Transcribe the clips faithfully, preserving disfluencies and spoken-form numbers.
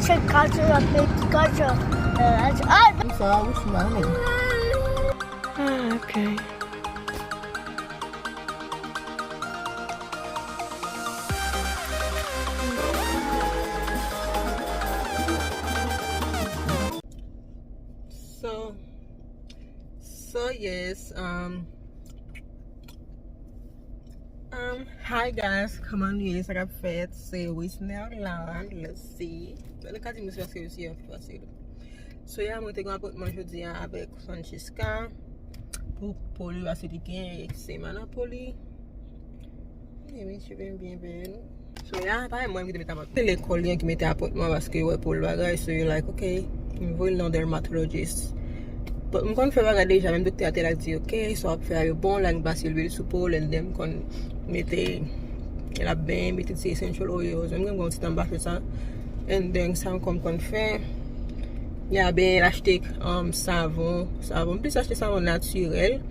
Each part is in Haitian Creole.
Check culture of make culture. Uh, ah! Sa, wi, si, mwen. Ah, ok. So, so yes, um, um, hi guys, kòman nou ye? Sa k ap fèt? Se Wisner la, let's see. Mwen ka di Wisner paske yo si an fasil. So, ya, mwen te gen apòntman jodi a avèk Francesca pou po li, paske li gen eksema nan po li. Ebyen, cheve m byen bèl. So, ya, pa mwen ki te mete apòntman. Se lekòl li an ki mete apòntman paske yo wè pou l bagay. So, yo like, ok, m voye l nan dermatologist. But m konn fè bagay deja, menm doktè a te la di, ok, sa w ap fè a yo bon, la, m pase lwil sou po, and then m konn mete, l ap ben, mete ti essential oils. Menm gen yon ti tan m pa fè sa. And then, sa ankò m konn fè. Ya, ben, l achte, um, savon, savon. M plis achte savon natirèl.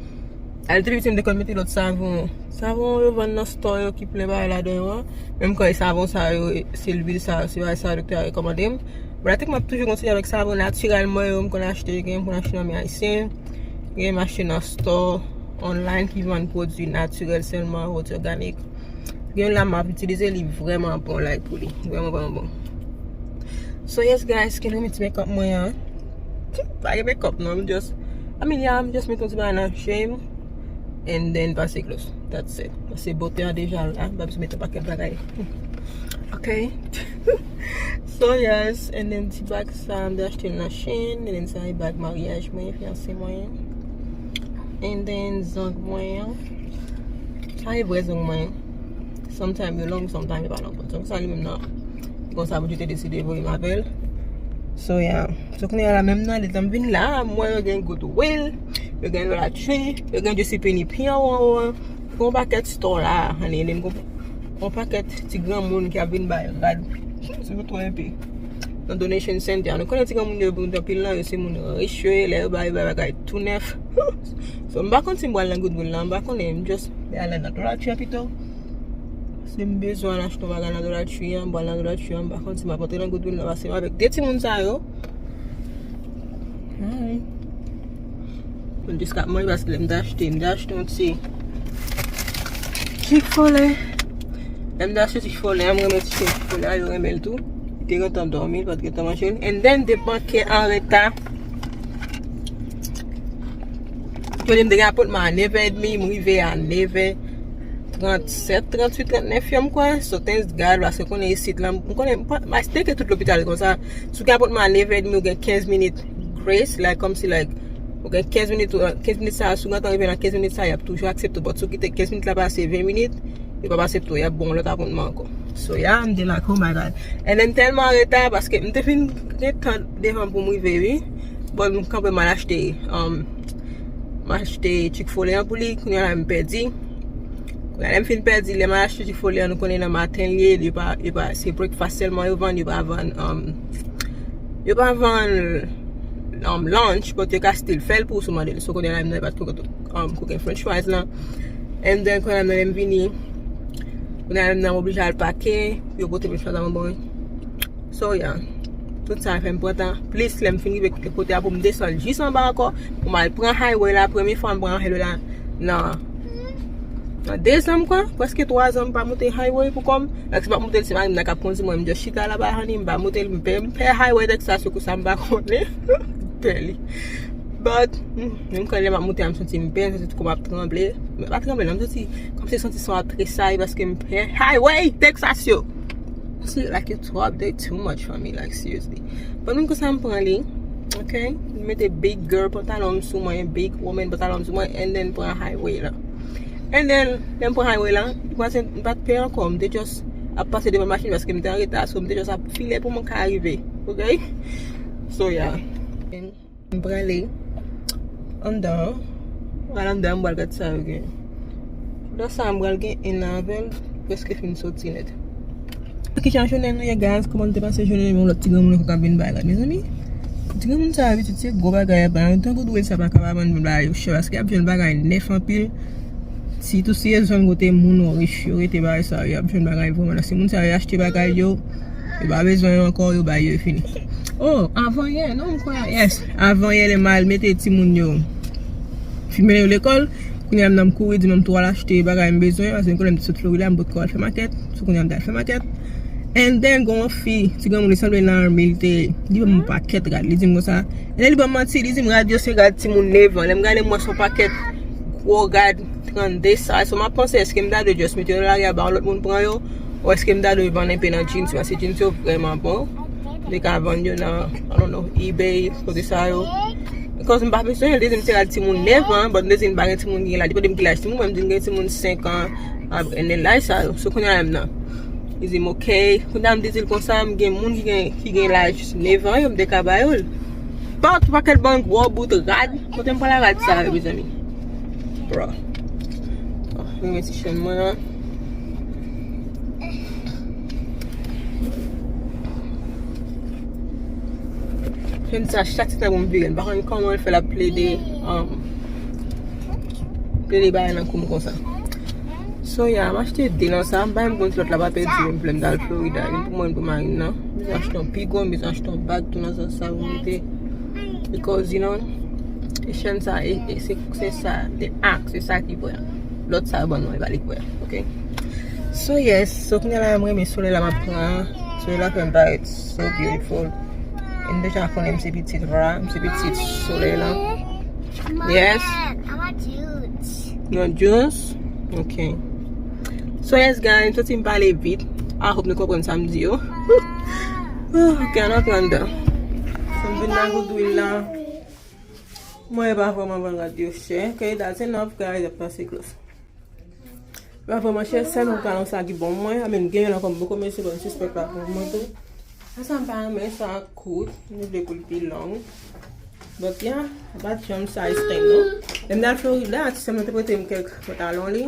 Al te piti, m te konn mete lòt savon. Savon yo vann nan store yo ki plen bagay ladan yo an. Menm kan e savon sa yo, se lwil sa, se bagay sa doktè a rekòmande m. But I think m ap toujou kontinye avèk savon natirèl mwen yo, m konn achte, gen m konn achte nan men ayisyen. Gen m achte nan store online ki vann pwodui natirèl sèlman, roti òganik. Gen youn la m ap itilize, li vrèman bon, like, pou li. Vrèman, vrèman bon. So, yes, guys, kite m met ti makeup mwen an. Pa gen makeup, non, m just, I mean, yeah, m just met yon ti bagay nan je m. And then, pase gloss. That's it. Pase bote an deja la. M pa bezwen met yon pakèt bagay. Ok. So, yes, and then ti bag sa, m te achte l nan Shein. And then sa e bag maryaj mwen, fiyanse mwen. And then zong mwen an. Sa e vrè zong mwen. Sometime yo long, sometime yo pa long. Zong sa li menm nan. Konsa Bondye te deside voye m avè l. So, yeah. So, kounye a la menm nan, letan m vin la, m wè yo gen Goodwill, yo gen Dollar Tree, yo gen JCPenney pi anwo anwo an. Gen yon pakèt store la, honey, and then gen yon pakèt ti granmoun ki ap vin bay rad. Si yo twò epi. Nan donation center. Nou konnen ti granmoun yo bon anpil nan, yo se moun rich yo ye, lè yo bay, yo bay bagay tou nèf. So, m pa konn si m pral nan Goodwill la, m pa konnen, m just, m al nan Dollar Tree an pito. Si m bezwen al achte yon bagay nan Dollar Tree an, m pral nan Dollar Tree an, m pa konn si m ap antre nan Goodwill la, pase m avèk de timoun sa yo. Alright. Mwen jis ka manje paske lè m te achte, m te achte yon ti Chick-fil-A. Lè m te achte Chick-fil-A, m renmen ti chen Chick-fil-A, yo renmen l tou. Li te gentan dòmi, li pa t gentan manje l. And then, de banke an reta. Jodi m te gen apòntman a nèf è edmi, m rive a nèf è trannsèt, tranntuit, trannèf, yo, m kwè. So, thanks God, paske konnen isit la, m konnen, m pa, m pa teke tout lopital konsa. Si w gen apòntman a nèf è edmi, ou gen kenz minit grace, like, kòmsi, like, ou gen kenz minit, ou, kenz minit sa, si w gentan rive nan kenz minit sa, y ap toujou aksepte w. But si w kite kenz minit la pase ven minit, yo p ap aksepte w, y ap ba w lòt apòntman ankò. So, yeah, m te like, oh my God. And then tèlman an reta, paske m te fin gen tan devan pou m rive, wi. But m kanpe m al achte, um, m achte Chick-fil-A an pou li, kounye a la m pèdi. Kounye a lè m fin pèdi, lè m al achte Chick-fil-A an, nou konnen nan maten l ye, yo pa, yo pa, se breakfast sèlman yo vann, yo pa vann, um, yo pa vann, um, lunch, but yo ka still fè l pou ou si w mande l. So, kounye a la, m nan pa t ko-, um, kokenn french fries lan. And then, kounye a la, lè m vini, kounye a la, m nan oblije al pake, yo pote m french fries la, mwen bon. So, yeah. Tout sa fè m pran tan. Plis, lè m fin rive kote a pou m desann jis anba ankò, pou m al pran highway la. Premye fwa m pran highway la nan, nan dezan m kwè, prèske twazan m pa moute highway pou kò m. Like, se pa moute l, se mari m nan k ap kondi mwen, m just chita laba, honey, m pa moute l, m pè, m pè highway Texas yo konsa, m pa konnen. Pè li. But, mm, menm kan lè m ap moute a, m santi m pè, m santi kò m ap tranble. Men pa tranble, non, m santi, kòmsi santi san ap tresayi paske m pè highway Texas yo. Si, like, yo twòp, they too much for me, like, seriously. But menm konsa m pran li, ok? M mete big girl pantalon m sou mwen, big woman pantalon m sou mwen, and then pran highway la. And then, lè m pran highway la, m pa t pè ankò, m te just ap pase devan machin paske m te an reta, so m te just ap file pou mwen ka rive, ok? So, yeah. M prale anndan an. Al anndan an, m pral gad sa yo gen. Lè sa a, m pral gen en avè l prèske fin soti nèt. Kijan jounen nou ye, guys? Kòman nou te pase jounen nou? Yon lòt ti granmoun ankò k ap vin bay rad, mezanmi. Ti granmoun sa yo, pitit, se gwo bagay y ap bay. Tankou dwe sa pa ka pa vann bagay yo chè, paske y ap jwenn bagay nèf anpil. Sitou si e zòn kote moun rich yo rete, bagay sa yo, y ap jwenn bagay vrèman nèf. Se moun sa yo achte bagay yo, Yo pa bezwen yo ankò, yo bay yo, e fini. Oh, avan yè, non, m kwè, yes. Avan yè, lè m al mete timoun yo, fin mennen yo lekòl, kounye a m nan m kouri, di m tou al achte bagay m bezwen, paske m konnen m te sot Florida, m potko al fè makèt, so kounye a m t al fè makèt. And then, gon fi, ti granmoun, li sanble nan army, li te, li ban m yon pakèt rad, li di m konsa. And then, li ban m manti, li di m rad yo se rad timoun nèf an. Lè m gade, m wè se yon pakèt gwo rad trannde sa. So, m ap panse, èske m ta dwe just mete yo nan lari a, ba yon lòt moun pran yo? Ou èske m ta dwe vann enpe nan jeans, paske jeans yo vrèman bon. M te ka vann yo nan, I don't know, eBay, kote sa yo. Because m pa bezwen, li di m se rad timoun nèf an, but m te di m pa gen timoun ki gen laj. Li mande m ki laj timoun, mwen m di m gen timoun senk an, ap, and then laj sa yo. So, kounye a m nan. Li di m, "Ok." Kounye a m te di l konsa, m gen moun ki gen, ki gen laj nèf an yo, m te ka ba yo l. But, pakèt bann gwo bout rad. Kote m pran rad sa yo, mezanmi? Bro. Oh, men ti chèn mwen an. Chèn sa, chak ti tan pou m vire l. M pa konn kòman l fè l ap plede, um, plede bagay nan kou m konsa. So, yeah, m achte de nan sa. M pa menm konn si lòt la pa pèdi, m vle m t al Florida. Youn pou mwen, youn pou Marine nan. M bezwen achte yon pi gwo, m bezwen achte yon bag tou nan sans sa pou mete. Because, you know, e chèn sa, e, e se, se sa, de ak, se sa ki vre. Lòt sa yo ban nou, e pa li k vre, ok? So, yes, so kounye a la, m renmen solèy la m ap pran. Solèy la fè m parèt so beautiful. E m deja konnen m se pitit ra, m se pitit solèy la. Yes. Mama, I want juice. You want juice? Ok. So, yes, guys, m santi m pale vit. I hope nou konprann sa m di yo. Ok, ann antre anndan. So, m vin nan goudwil la. Mwen, e pa vrèman vann rad yo chè. Ok, that's enough, guys. Ap pase close. E pa vrèman chè, sèl yon talon sa ki bon mwen. I mean, gen yon ankò m poko mete, but m sispèk pa bon mwen tou. Sa, sa m pa renmen, sa kout. M vle pou l pi long. But yeah, pa t janm size ten non. Lè m t al Florida, ti sè m nan te prete m kèk pantalon li.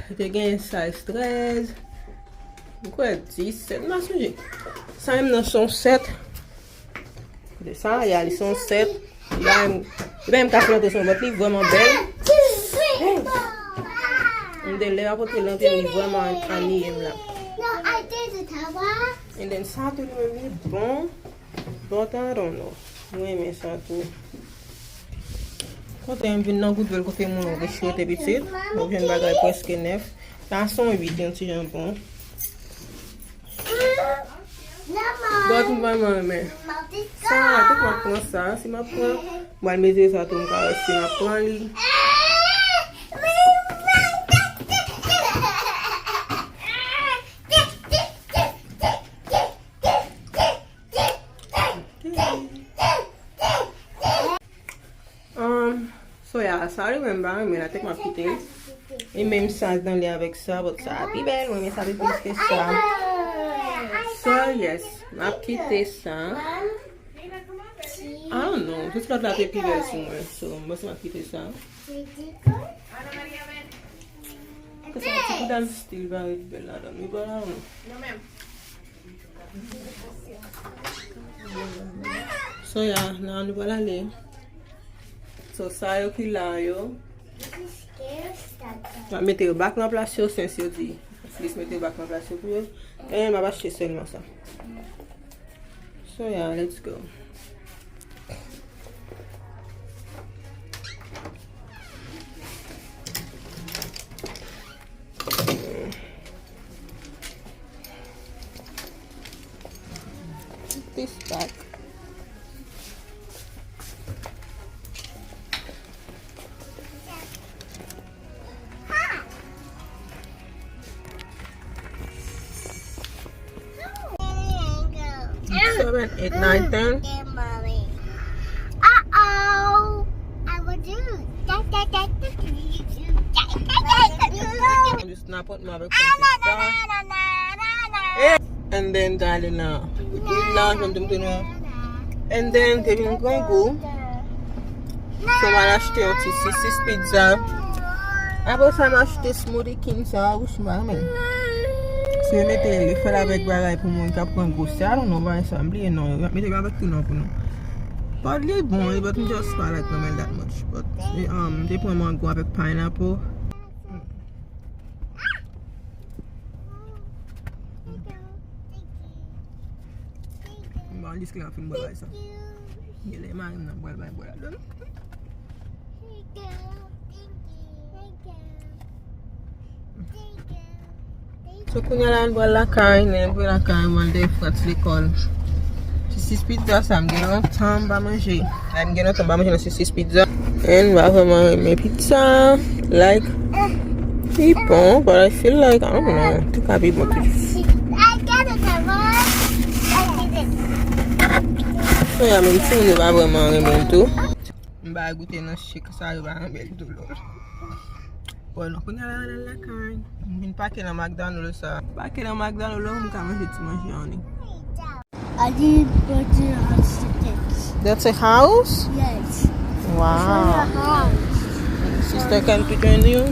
Li te gen size trèz. M kwè disèt, m pa sonje. Sa menm nan se yon sèt. Kote sa, ya, li se yon sèt. Ya, m, li pa menm ka flante sou mwen, but li vrèman bèl. M te lè a pote l nan pye m, li vrèman aniye m la. And then sa tou li menm li bon. But I don't know. Mwen renmen sa tou. Kote m vin nan goudwil kote moun ou rich rete pitit. Ou jwenn bagay prèske nèf. La se yon uit, yon ti jan bon. But m vrèman renmen. Sa, tout m ap pran sa. Si m ap pran, m pral mezire sa tou, m ka wè si m ap pran li. Um, so, yeah, sa li menm pa renmen la, tek m ap kite. E menm sa dan li avèk sa, but sa pi bèl, mwen renmen sa pi plis ke sa. So, yes, m ap kite sa. I don't know, tout lòt la te pi bèl sou mwen, so, mwen se m ap kite sa. Paske sa ti bouda m still pa ret bèl ladan, li pa la non. So, yeah, la nou pral ale. So, sa yo ki la yo. M ap mete yo back nan plas yo, since yo di plis mete yo back nan plas yo pou yo. E m ap achte sèlman sa. So, yeah, let's go. This back. Seven, eight, nine, ten. Uh-oh. I will do. Just napòt mwen avèk sa. And then, ta ale nan goudwil la, jan m te montre nou an. And then, te vin grangou. So, m al achte yon ti sosis pizza. Apre sa, m achte smoothie king sa, wouch, m pa renmen. Se yo mete li fè l avèk bagay pou moun k ap pran gwosè. I don't know, bagay sa, m bliye non yo. Y ap mete bagay tout non pou nou. But li bon, but m just pa like renmen l that much. But, um, m te pran mango avèk pineapple. Mm. Thank you. An lis klè fin bwè bagay sa. Genlè mari m nan pral bay bwè ladan l. So kounye a la, nou pral lakay, nou pral lakay, mwen de Frantz lekòl. Sosis pizza sa, m gen lontan m pa manje. Ay, m gen lontan m pa manje nan sosis pizza. And m pa vrèman renmen pizza. Like, li bon, but I feel like, I don't know, te ka pi bon toujou. So, ya, menm si moun yo pa vrèman renmen l tou. M pa goute nan shake sa, yo pa renmen l tou, lò. Bon, nou kounye a la, nou al lakay. M vin pake nan McDonald's sa. Pake nan McDonald's la, m ka manje ti manje an li. I didn't put it on the cakes. That's a house? Yes. Wow. It's not a house. Sister can picture you.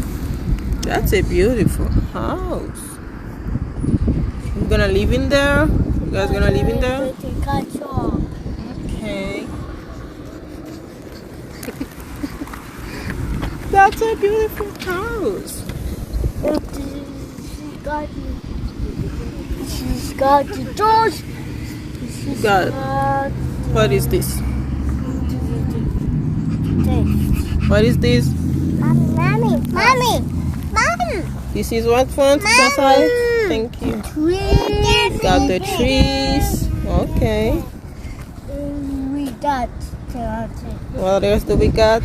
That's a beautiful house. You gonna live in there? You guys gonna live in there? Okay. That's a beautiful house. She's got the doors. God, what is this? What is this? Mommy, mommy, mommy, mommy. This is what, friends? Mommy. Thank you. Trees. Got the trees. Okay. We got, uh, what else do we got?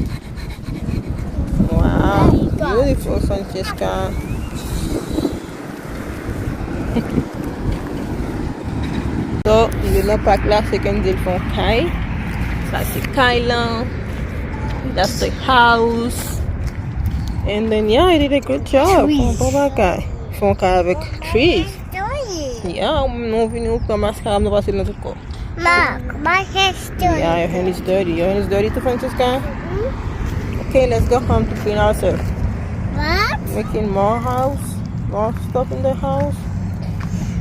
Wow, beautiful, Francesca. So, li nan pak la, se Kendy l fè yon kay. Sa se kay lan. That's the house. And then, yeah, he did a good job. Trees. Bon, bon bagay. Fè yon kay avèk trees. Yeah, nou vini ou pran maskara, nou pase nan tout kò. Ma, my hair's dirty. Yeah, your hand is dirty. Your hand is dirty too, Francesca? Mm-hmm. Okay, let's go home to clean ourselves. What? Making more house, more stuff in the house.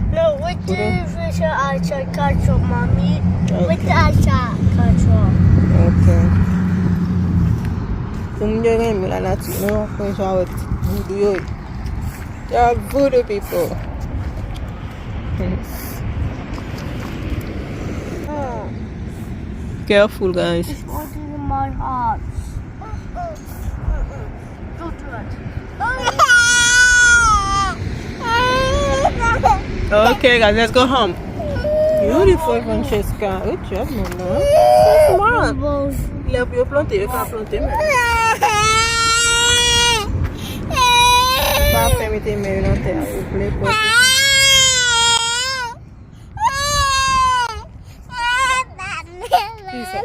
No, with the fish outside control, mommy. With the outside control. Okay. Pou moun yo renmen lanati, nou pa fè sa avèk voodoo yo. They are voodoo people. Careful, guys. It's going to my heart. Don't do it. Okay, guys, let's go home. Beautiful, Francesca. Good job, mama. So smart. Lè pou yo plante, yo ka plante, men. Pa pèmèt men yo nan tè a, souple, pòte. Kisa?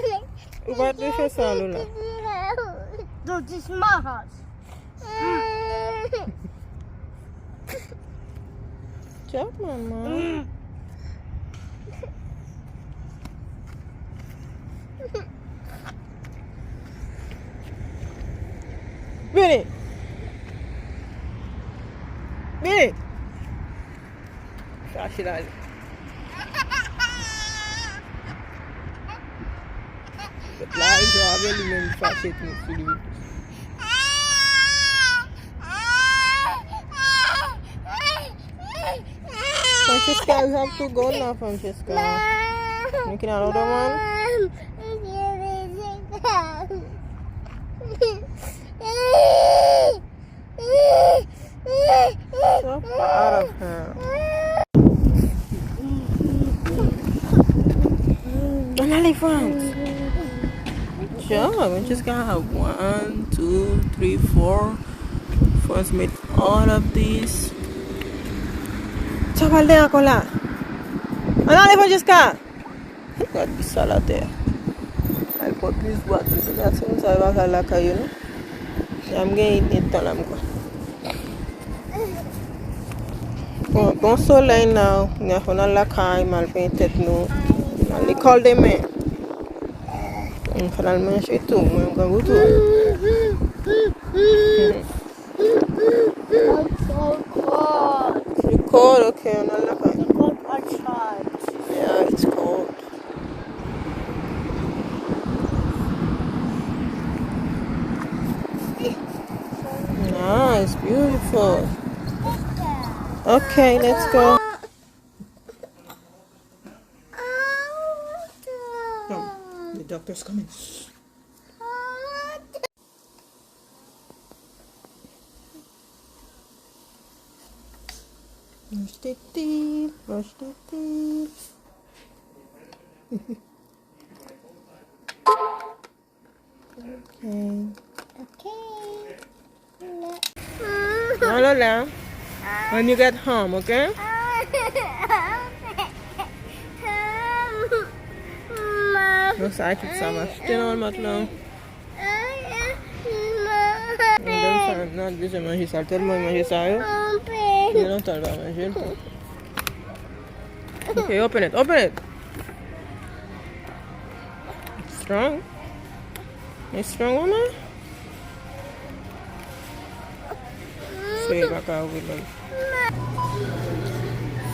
Ou pa dwe fè sa, Lola. Don't diss my heart. Chop, mama. Vini. Vini. Fache la. Lòt la, li jwe avè li, men li fache tou sou li. Francesca, you have to go now, Francesca. Making another one? So far out of hand. An ale, Frantz. Good job. We just got one, two, three, four. Frantz made all of this. Sa pral dèyè ankò la. An ale, Francesca. Gad ki sal atè a. Al pran plis bwa tou. Kounye a timoun sa yo pa ka al lakay yo non. Ya m gen ide tan la m kwè. Bon, bon solèy nan, kounye a fò n al lakay, m al penyen tèt nou. M al lekòl demen. M fò n al manje tou, mwen m grangou tou. It's so cold. It's cold, okay, ann al lakay. It's cold outside. Yeah, it's cold. Nice, beautiful. Okay, let's go. First coming. Brush the teeth, brush the teeth. Okay. Okay. Hello, Lola. When you get home, okay? Mama. Yo, sa ki sa m achte nan Walmart la. Mama. Nan bezwen manje sa, tèlman manje sa yo. Gen lontan l pa manje l. Okay, open it, open it. Strong. It's strong, mama. So, e pa ka ouvri l.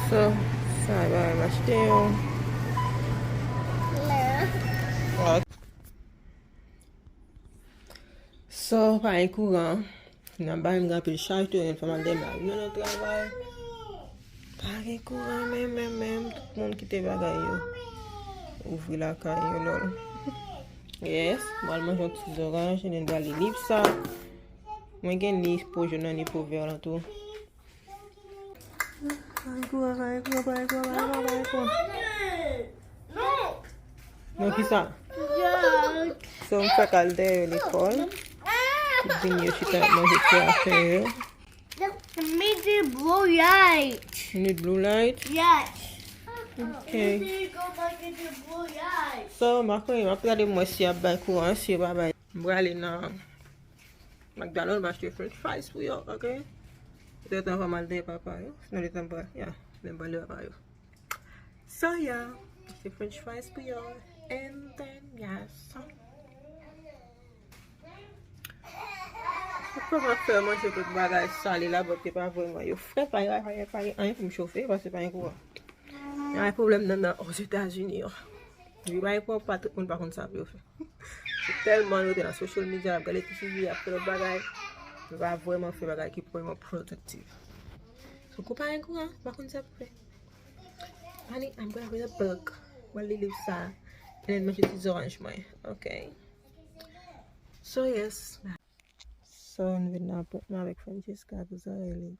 So, sa e bagay m achte yo. So, pa gen kouran. Nan bay m gen anpil chaj tou, fè m al dèyè m al nan travay. Pa gen kouran menm, menm, menm. Tout moun kite bagay yo. Ouvri lakay yo, lòl. Yes, m al manje yon ti zoranj, epi m pral li liv sa. Mwen gen ni po jòn nan, ni po vè lan tou. Ay, kouran, ay, kouran, ay, kouran, ay, kouran, ay, kouran. Non, ki sa? So, m fèk al dèyè lekòl. Vin yo chita ap manje ti afè yo. Mi di blue light. You need blue light? Yes. Okay. So, m ap gade m wè si y ap bay kouran, si yo pa bay. M prale nan McDonald's, m achte french fries pou yo, ok? Letan fò m al dèyè papa yo, sinon letan m pa, yeah, lè m prale papa yo. So, yeah, achte french fries pou yo, and then, yeah, so. Papa m ap fè manje tout bagay sale la, but se pa vrèman yo fre, pa gen, pa gen, pa gen anyen pou m chofe, paske pa gen kouran. Ay, pwoblèm nan nan Ozetazini yo. Yo bay pwòp pa tout moun pa konn sa pou yo fè. Se tèlman yo te nan social media, ap gade ti figi, ap fè lòt bagay. Yo pa vrèman fè bagay ki vrèman pwodiktif. So, kou pa gen kouran, pa konn sa pou fè. Honey, I'm gonna read a book. Mwen li liv sa. And then manje ti zoranj mwen. Ok. So, yes. So, nou vin nan apwentman avèk Francesca pou zòrèy li.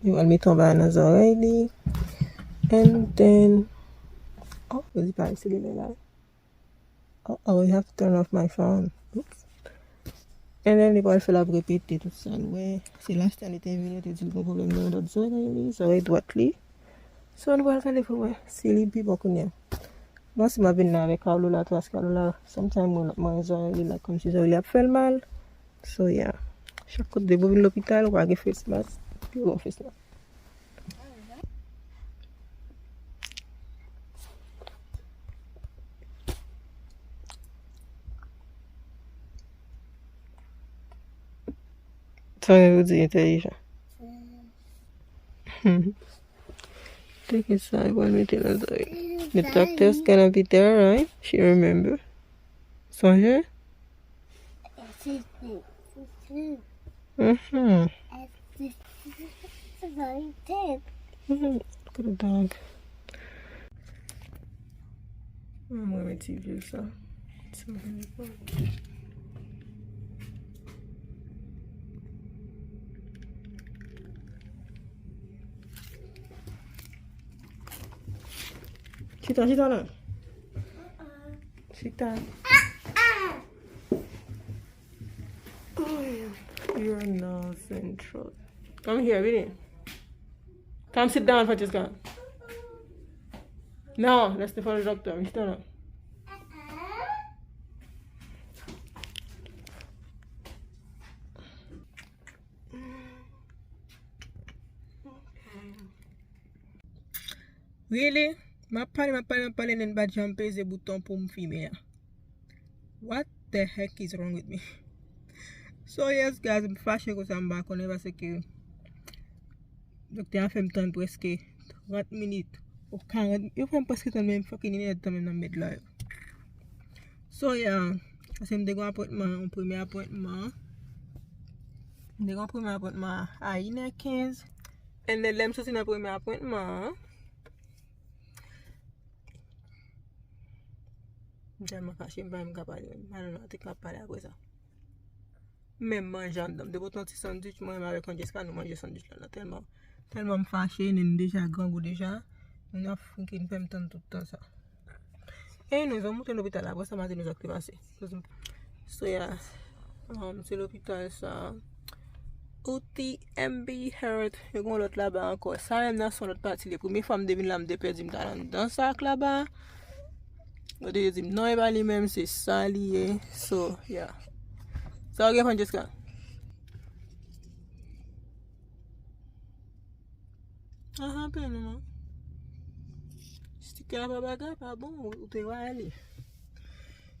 Li pral mete yon bagay nan zòrèy li. And then, oh, li pa selilè la. Oh, oh, you have to turn off my phone. Oops. And then, li pral fè l ap repete tout sa l wè. Se last time li te vin, yo te di l gen pwoblèm nan lòt zòrèy li, zòrèy dwat li. So, nou pral gade pou wè si li pi bon kounye a. Bon, si m ap vin nan avèk Carlola tou, paske Carlola, sometimes, mwen, mwen, zòrèy li la, kòmsi zòrèy li ap fè l mal. So, yeah. Chak kote depi w vin lopital, ou pa gen face mask, pi bon face mask. Sa vle di entèlijan. Te gen sa, yo pral mete nan zòrèy. The doctor's gonna be there, right? She remember. Sonje? Mhm. Mhm. Good dog. Mwen renmen ti vye sa. Sa vle pa. Chita, chita la. Chita. Oh, you're not central. Come here, vini. Come sit down, Francesca. No, that's the phone doctor. Chita la. Really? M ap pale, m ap pale, m ap pale, then m pa t janm peze bouton pou m fimen an. What the heck is wrong with me? So yes, guys, m fache konsa, m pa konnen paske doktè a fè m tann prèske trant minit ou karant, yo fè m prèske tann menm fucking inèdtan menm nan mèd la yo. So, yeah, paske m te gen apwentman, yon premye apwentman. M te gen yon premye apwentman a inè kenz. And then, lè m soti nan premye apwentman an, M tèlman fache, m pa menm ka pale. Malon nan te ka pale apre sa. Menm manje anndan. M te pote yon ti sandwich, mwen menm avèk Francesca, nou manje sandwich la. Tèlman, tèlman m fache, nen m deja grangou deja. Moun ap freaking fè m tann tout tan sa. Anyways, nou monte lopital la, apre sa, m a di nou sa k te pase. So, yeah. Um, se lopital sa. U T M B Health, yo gen yon lòt laba ankò. Sa menm nan se yon lòt pati. Li premye fwa m te vin la, m te pè di m t al anndan sa k laba. Yo te di m non, e pa li menm, se sa li ye. So, yeah. Sa w gen, Francesca? Aha, pen nou, man. Stik la pa bagay, pa bon, ou te wè li.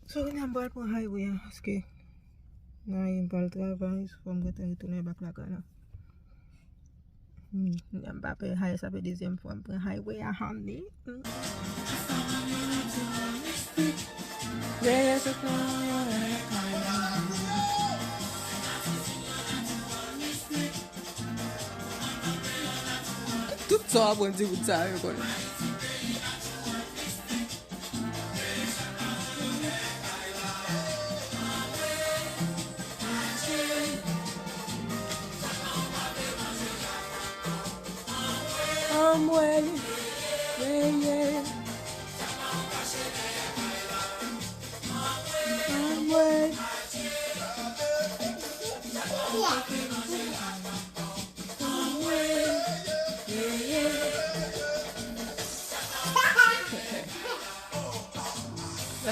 So, kounye a m pral pran highway a, paske nan m pral travay, fò m gentan retounen bak lakay la. Hmm, m pa pè high, sa fè dezyèm fwa m pran highway a, honey. Hmm. Tout sa w aprann ti bout sa yo konnen. Anmwey, yeah, yeah. Anmwey.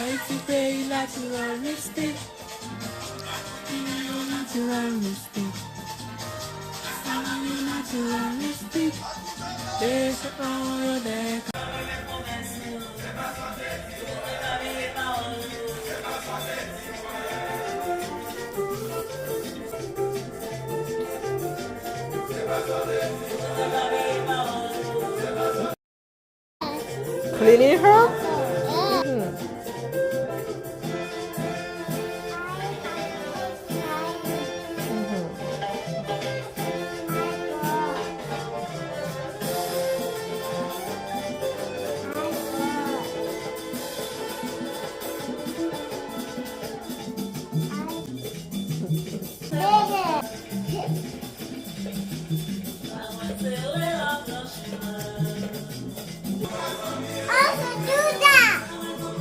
Ayiti peyi natiralistik. Natiralistik. Natiralistik. E se pa yon dèyè. Cleaning her? Mm-hmm.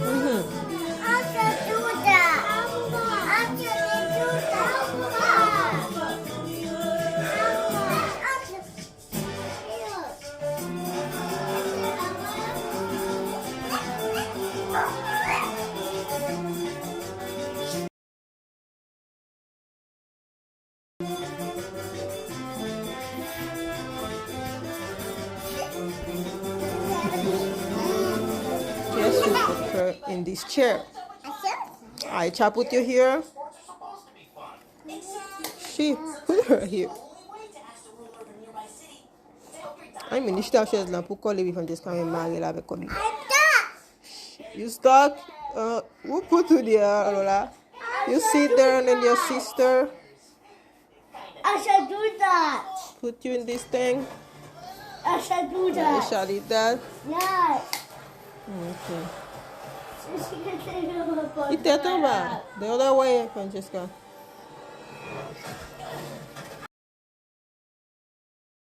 Mm-hmm. Yes, you put her in this chair. Aicha put you here. She put her here. I mean, li chita chèz lan pou kò li, wi, Francesca, men mare l avèk kò li. You stuck? Uh, who put you there, Lola? You sit there and then your sister. I should do that. Put you in this thing. I should do that. You shall eat that. Yes. Okay. Li tèt anba. The other way, Francesca.